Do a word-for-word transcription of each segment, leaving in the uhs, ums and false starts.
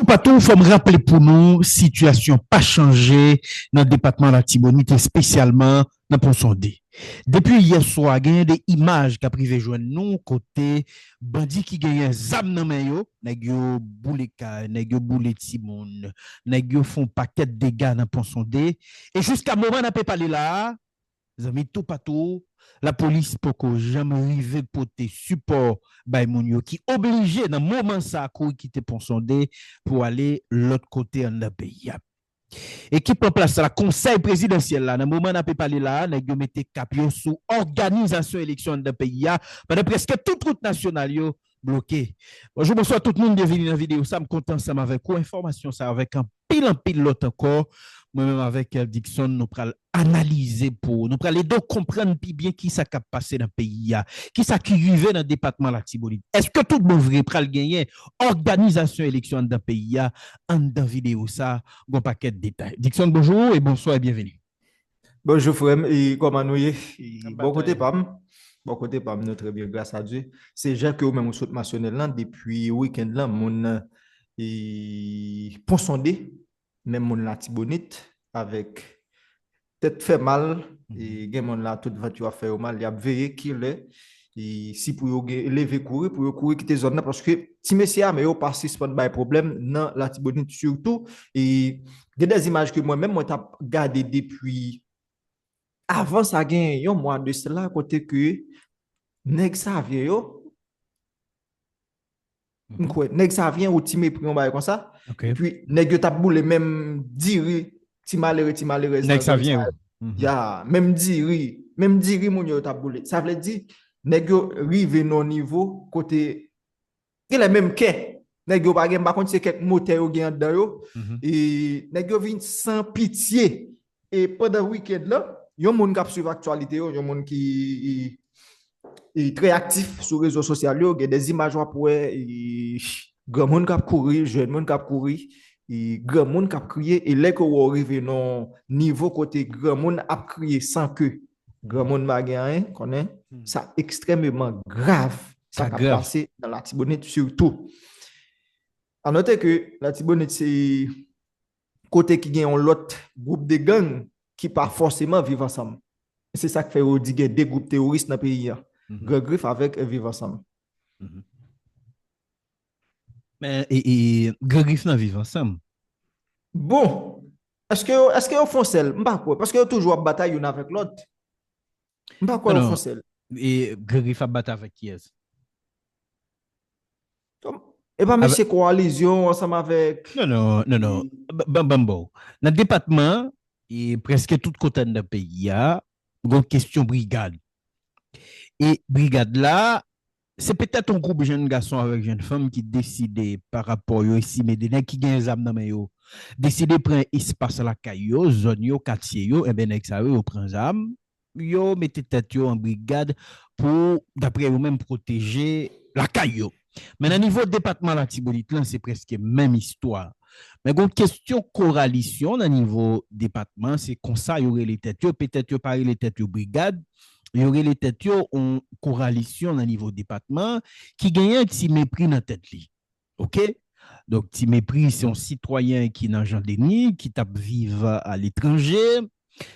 Toupatou, fò m raple pou nou, sitiyasyon pa chanje nan depatman Latibonit, espesyalman nan Pon Sonde. Depi yè swa, genyen de imaj k ap rive jwenn nou kote bandi ki genyen zam nan men yo, nèg yo boule kay, nèg yo boule timoun, nèg yo fè yon pakèt dega nan Pon Sonde. E jiska moman n ape pale la a, zanmi, toupatou, lapolis poko janm rive pote sipò bay moun yo ki oblije nan moman sa a kouri kite Pon Sonde pou ale lòt kote anndan peyi a. Ekip an plas la, Konsèy Prezidansyèl la, nan moman n ape pale la a, nèg yo mete kap yo sou òganizasyon eleksyon anndan peyi a pandan prèske tout wout nasyonal yo bloke. Bonjou, bonswa tout moun, byenvini nan videyo sa. M kontan ansanm avèk ou, enfòmasyon sa avèk anpil, anpil lòt ankò. Mwen menm avèk, eh, Dickson, nou pral analize pou ou. Nou pral ede w konprann pi byen kisa k ap pase nan peyi a, kisa ki rive nan depatman Latibonit. Èske tout bon vre pral genyen òganizasyon eleksyon anndan peyi a? Anndan videyo sa, gon pakèt detay. Dickson, bonjou e bonswa e byenvini. Bonjou frè m, e kòman nou ye? E bò kote pa m, bò kote pa m, nou trè byen, gras a Dye. Se jan ke ou menm ou sot mansyone l lan, depi wikenn lan, moun, e, Pon Sonde, menm moun Latibonit, avèk tèt fè mal, e gen moun la, tout vant yo ap fè yo mal, y ap veye kilè, e si pou yo gen, leve kouri, pou yo kouri kite zòn nan, paske ti mesye ame yo pa sispann bay pwoblèm nan Latibonit, sitou, e gen de imaj ke mwen menm, mwen t ap gade depi avan sa, gen yon mwa de sela, kote ke nèg Savyen yo, m kwè, nèg Savyen ou Ti Mepri, yon bagay konsa, epi nèg yo t ap boule menm diri, ti malere, ti malerèz nan zòn sa yo. Ya, menm diri, menm diri moun yo, yo t ap boule. Sa vle di, nèg yo rive nan yon nivo kote genlè menm kè nèg yo pa gen, m pa konn si se kèk motè yo gen anndan yo. E nèg yo vin san pitye. E pandan wikenn lan, yon moun k ap swiv aktyalite yo, yon moun ki, e, e, trè aktif sou rezo sosyal yo, gen de imaj w ap wè, e, granmoun k ap kouri, jèn moun k ap kouri, e, granmoun k ap kriye, e lè ke w rive nan nivo kote granmoun ap kriye san ke granmoun pa gen anyen, konnen, sa ekstrèmeman grav, sa k ap pase nan Latibonit sitou. A note ke Latibonit se kote ki gen yon lòt gwoup de gang ki pa fòseman viv ansanm. Se sa k fè yo di gen de gwoup teworis nan peyi a. Gran Grif avèk Viv Ansanm. Men, e, e, Gran Grif nan Viv Ansanm. Bon, èske yo, èske yo fè yon sèl? M pa kwè, paske yo toujou ap batay youn avèk lòt. M pa kwè yo fè yon sèl. E Gran Grif ap batay avèk kiyès? E pa mesye kowalizyon ansanm avèk... Non, non, non, non. Ban m ba w. Nan depatman an, e prèske tout kote anndan peyi a, gon kesyon brigad. E brigad la, se petèt yon gwoup jèn gason avèk jèn fanm ki deside, pa rapò yo estime de nèg ki gen zam nan men yo, deside pran espas lakay yo, zòn yo, katye yo, enben nèg sa yo, yo pran zam, yo mete tèt yo an brigad pou, daprè yo menm, pwoteje lakay yo. Men nan nivo depatman Latibonit lan, se prèske menm istwa. Men gon kesyon kowalisyon nan nivo depatman, se konsa yo rele tèt yo, petèt yo pa rele tèt yo brigad, yo rele tèt yo yon kowalisyon nan nivo depatman ki genyen Ti Mepri nan tèt li. Oke? Donk, Ti Mepri, se yon sitwayen ki nan Jan Deni, ki t ap viv aletranje.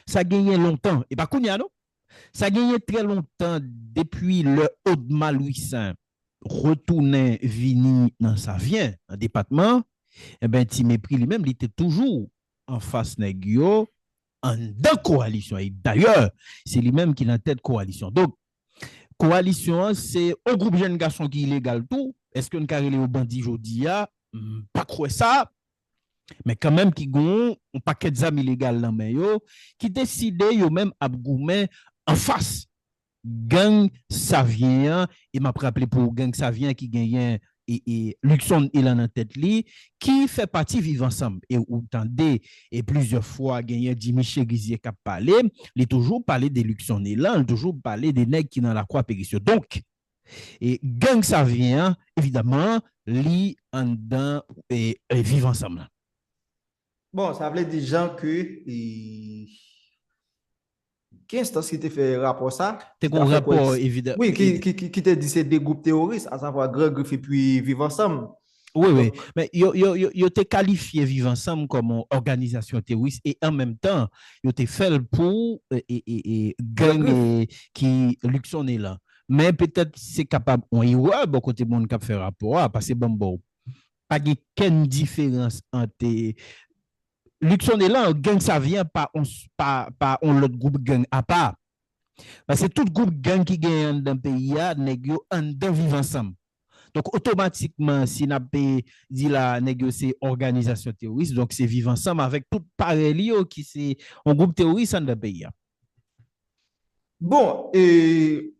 Sa genyen lontan. E pa kounye a, non. Sa genyen trè lontan, depi lè Odma Louissaint retounen vini nan Savyen, nan depatman, enben, Ti Mepri li menm, li te toujou anfas nèg yo, anndan kowalisyon. E dayè, se li menm ki nan tèt kowalisyon. Donk, kowalisyon an, se yon gwoup jèn gason ki ilegal tou. Èske n ka rele yo bandi jodi a? M pa kwè sa. Men kanmenm ki gon yon pakèt zam ilegal nan men yo, ki deside yo menm ap goumen anfas gang Savyen an, e m ap raple pou ou, gang Savyen an ki genyen e, e Luckson Élan nan tèt li, ki fè pati Viv Ansanm. E ou tande, e plizyè fwa, genyen Jimmy Chérizier k ap pale, li toujou pale de Luckson Élan, li toujou pale de nèg ki nan Lakwa Peris yo. Donk, e gang Savyen an, evidaman, li anndan, e, e Viv Ansanm lan. Bon, sa vle di, Jan, ke, e, ki enstans ki te fè rapò sa? Te gon rapò, evidan-, wi, ki, ki, ki, ki te di se de gwoup teworis, asavwa Gran Grif epi Viv Ansanm. Wi, wi. Men yo, yo, yo, yo te kalifye Viv Ansanm kòm yon òganizasyon teworis e an menm tan, yo te fè l pou e, e, e, e, gang e, ki Luckson lan. Men petèt se kapab yon erè bò kote moun k ap fè rapò a, paske ban m ba w, pa gen kenn diferans ant e, Luckson lan, gang Savyen pa on, pa, pa on lòt gwoup gang apa. Paske tout gwoup gang ki genyen anndan peyi a, nèg yo anndan Viv Ansanm. Donk, otomatikman, si n ap pe di la, nèg yo se òganizasyon teworis, donk se Viv Ansanm avèk tout parèy li yo ki se yon gwoup teworis anndan peyi a. Bon, e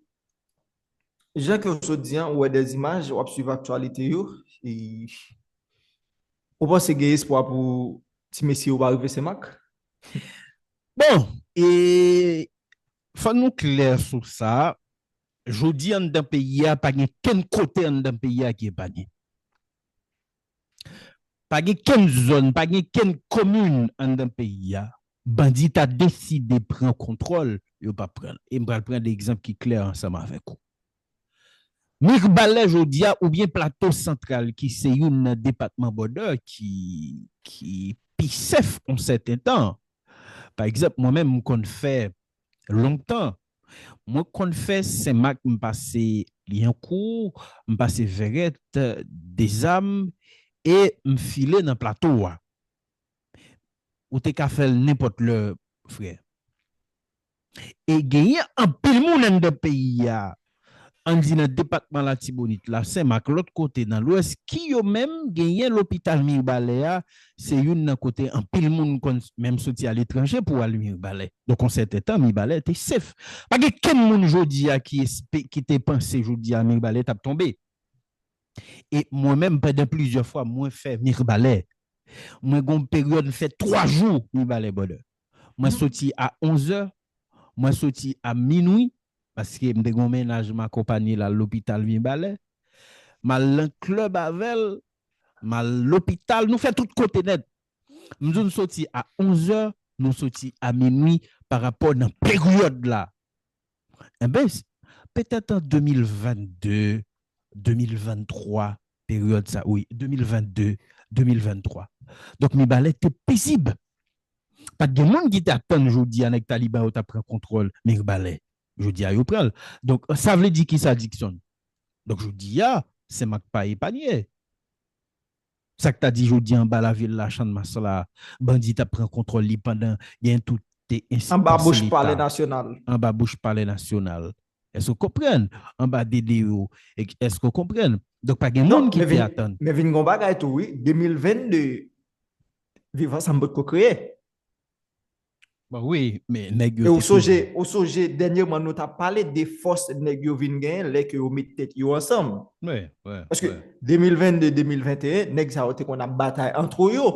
jan ke w sot di an, ou wè dèzimaj, w ap swiv aktyalite yo, e ou panse gen espwa pou ti mesye yo pa rive Senmak? Bon, e fò nou klè sou sa, jodi anndan peyi a, pa gen kenn kote anndan peyi a ki epanye. Pa gen kenn zòn, pa gen kenn komin anndan peyi a, bandi ta deside pran kontwòl, yo pa pran l. E m pral pran de egzanp ki klè ansanm avèk ou. Mibalè jodi a oubyen Plato Santral ki se youn nan depatman bòdè ki, ki pi sèf yon sèten tan. Pa egzanp, mwen menm m konn fè lontan, mwen konn fè Senmak, m pase Lyankou, m pase Vèrèt, Dezam, e m file nan Plato a. Ou te ka fè l nenpòt lè, frè. E genyen anpil moun anndan peyi a, ann di nan depatman Latibonit la, Senmak, lòt kote nan Lwès, ki yo menm genyen lopital Mibalè a, se youn nan kote anpil moun konn menm soti aletranje pou al Mibalè. Donk, yon sèten tan, Mibalè te sèf. Pa gen kenn moun jodi a ki, ki te panse jodi a Mibalè t ap tonbe. E mwen menm, pandan plizyè fwa, mwen fè Mibalè. Mwen gen yon peryòd, m fè twa jou Mibalè bòdè. Mwen soti a onzè, mwen soti a minwi, paske m te gen yon mennaj m akonpanye l al lopital Mibalè. M al nan klèb avè l, m al lopital, nou fè tout kote nèt. M di w m soti a onzè, nou soti a minwi pa rapò nan peryòd la. Enben, petèt an de mil venn de, de mil venn twa, peryòd sa, wi, de mil venn de, de mil venn twa. Donk, Mibalè te pezib. Pa t gen moun ki t ap tann jodi a nèg Taliban yo t ap pran kontwòl Mibalè. Jodi a, yo pran l. Donk, sa vle di ki sa, Dickson? Donk, jodi a, Senmak pa epanye. Sa k ta di jodi a anba lavil la, Channmas la, bandi t ap pran kontwòl li pandan gen tout te enstans Leta. Anba bouch Palè Nasyonal. Anba bouch Palè Nasyonal. Èske w konprann? Anba D D O. Èske w konprann? Donk, pa gen moun ki te atann. Men vin gon bagay tou, wi. De mil venn de, Viv Ansanm potko kreye. Bon, wi, men nèg yo te toujou. E ou sonje, ou sonje, dènyèman, nou t ap pale de fòs nèg yo vin genyen lè ke yo met tèt yo ansanm. Wi, wi. Paske de mil venn de, de mil venteyen, nèg sa yo te konn ap batay antre yo.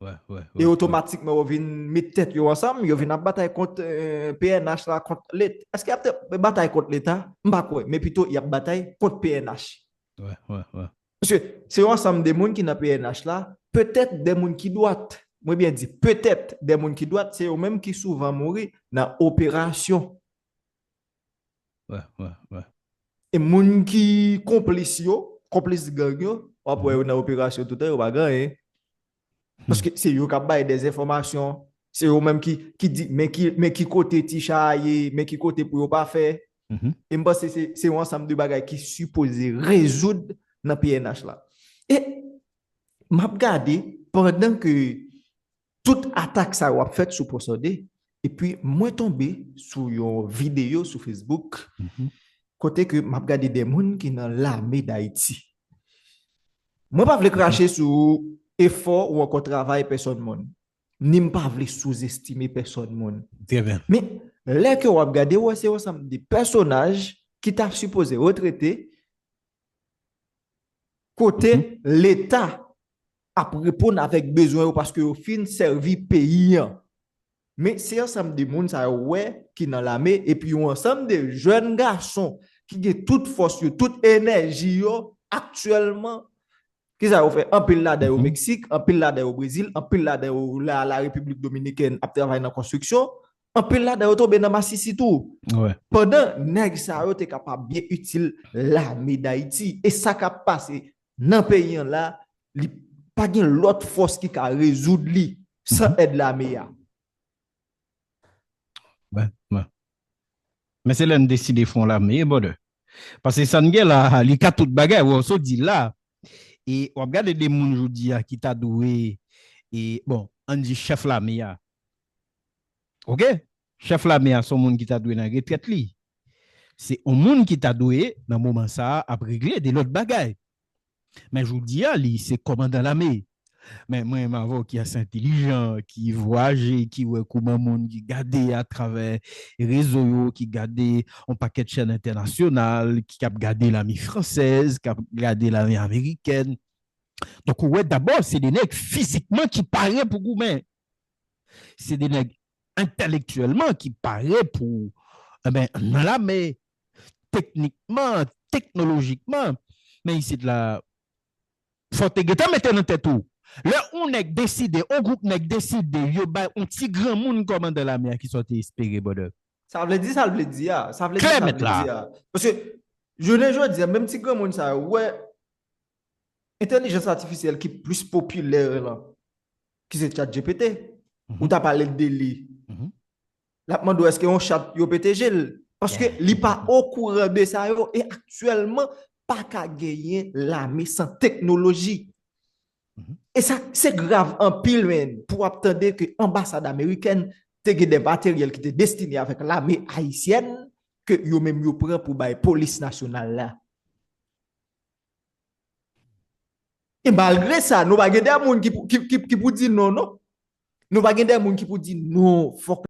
Wi, wi, wi. E otomatikman, yo vin met tèt yo ansanm, yo vin ap batay kont P N H la, kont Leta. Èske y ap batay kont Leta? M pa kwè, men pito y ap batay kont P N H. Wi, wi, wi. Paske se yon ansanm de moun ki nan P N H la, petèt de moun ki dwat. Mwen byen di, petèt de moun ki dwat, se yo menm ki souvan mouri nan operasyon. Wi, wi, wi. E moun ki konplis yo, konplis gang yo, w ap wè yo nan operasyon toutan, yo pa gen anyen. Paske se yo k ap bay dèzenfòmasyon, se yo menm ki, ki di, men ki, men ki kote ti cha a ye, men ki kote pou yo pa fè. E m panse se, se yon ansanm de bagay ki sipoze rezoud nan P N H la. E m ap gade, pandan ke tout atak sa yo ap fèt sou Ponsonde, epi mwen tonbe sou yon videyo sou Facebook, kote ke m ap gade de moun ki nan lame Dayiti. Mwen pa vle krache sou efò ou ankò travay pèsòn moun. Ni m pa vle souzestime pèsòn moun. Trè byen. Men, lè ke w ap gade, w wè se yon ansanm de pèsonaj ki ta sipoze retrete, kote Leta ap reponn avèk bezwen yo paske yo fin sèvi peyi an. Men se ansanm de moun sa yo wè ki nan lame, epi yon ansanm de jèn gason ki gen tout fòs yo, tout enèji yo aktyèlman. Kisa yo fè? Anpil ladan yo Meksik, anpil ladan yo Brezil, anpil ladan yo la, la Repiblik Dominikèn ap travay nan konstriksyon, anpil ladan yo tonbe nan masisi tou. Pandan nèg sa yo te kapab byen itil lame Dayiti. E sa k ap pase nan peyi an la, li pa gen lòt fòs ki ka rezoud li san èd lame a. Bon, bon. Men se lè n deside fè yon lame, brother. Paske sa n gen la, li ka tout bagay, wè, w sot di la. E w ap gade de moun jodi a ki ta dwe, e, bon, ann di chèf lame a. Oke? Chèf lame a se yon moun ki ta dwe nan retrèt li. Se yon moun ki ta dwe, nan moman sa a, ap regle de lòt bagay. Men jodi a, li se kòmandan lame. Men mwen menm avè w ki ase entelijan, ki vwayaje, ki wè kouman moun ki gade atravè rezo yo, ki gade yon pakèt chèn entènasyonal, ki ap gade lame fransèz, ki ap gade lame amerikèn. Donk, ou wè dabò, se de nèg fizikman ki pare pou goumen. Se de nèg entèlektyèlman ki pare pou, enben, nan lame, teknikman, teknolojikman. Men isit la, fò te gentan mete nan tèt ou. Lè yon nèg deside, yon gwoup nèg deside, yo bay yon ti granmoun kòmandan lame a, ki sa w te espere, brother. Sa vle di, sa l vle di a. Sa vle di, Klè sa mèt vle la. Di a. Paske, jounen jodi a, menm ti granmoun sa yo, wè, entèlijans atifisyèl ki plis popilè lan, ki se ChatGPT, ou ta pale de li. Mhm. L ap mande w èske yon chat yo pete je l. Paske Yeah. Li pa okouran de sa yo. E aktyèlman, pa ka genyen lame san teknoloji. Mhm. E sa, se grav anpil, men, pou w ap tande ke anbasad amerikèn te gen de materyèl ki te destine avèk lame ayisyèn, ke yo menm yo pran pou bay polis nasyonal la. E malgre sa, nou pa gen de moun ki, pou- ki, ki, ki pou di non, non. Nou pa gen de moun ki pou di non, fòk